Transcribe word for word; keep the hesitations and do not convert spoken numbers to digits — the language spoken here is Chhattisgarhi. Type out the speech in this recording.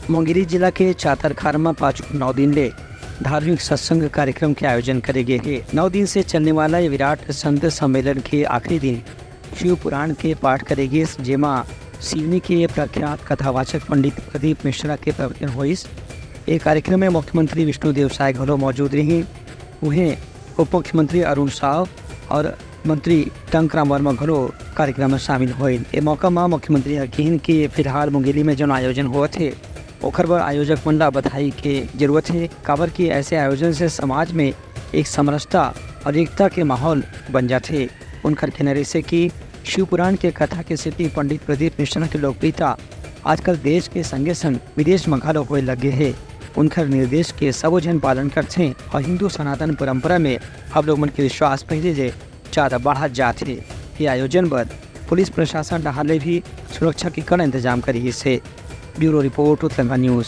मुंगेली जिला के चातरखार म पाछू नौ दिन ले धार्मिक सत्संग कार्यक्रम के आयोजन करे गे हे। नौ दिन से चलने वाला ये विराट संत सम्मेलन के आखिरी दिन शिव पुराण के पाठ करे गिस, जेमा सिवनी के प्रख्यात कथावाचक पंडित प्रदीप मिश्रा के प्रवचन होइस। ये कार्यक्रम में मुख्यमंत्री विष्णुदेव साय घलो मौजूद रहिन। उहें उप मुख्यमंत्री अरुण साव और मंत्री टंकराम वर्मा घलो कार्यक्रम में शामिल होइन। ए मौका म मुख्यमंत्री ह किहिन कि फिलहाल मुंगेली में जौन आयोजन होवत हे, ओखर बर आयोजक मन ला बधाई के जरूरत हे, काबर कि ऐसे आयोजन से समाज में एक समरसता और एकता के माहौल बन जाथे। उनकर कहना रहिसे कि शिव पुराण के कथा के सेती पंडित प्रदीप मिश्रा के लोकप्रियता आजकल देश के संगे संग विदेश म घलो होए लगे हे। उनकर निर्देश के सबो झन पालन करथे और हिंदू सनातन परंपरा में हम लोग मन के विश्वास पहले ले ज्यादा बढ़त जात हे। ये आयोजन बर पुलिस प्रशासन डहार ले भी सुरक्षा के कड़ा इंतजाम करे गिस हे। Bureau report, Uttarakhand news.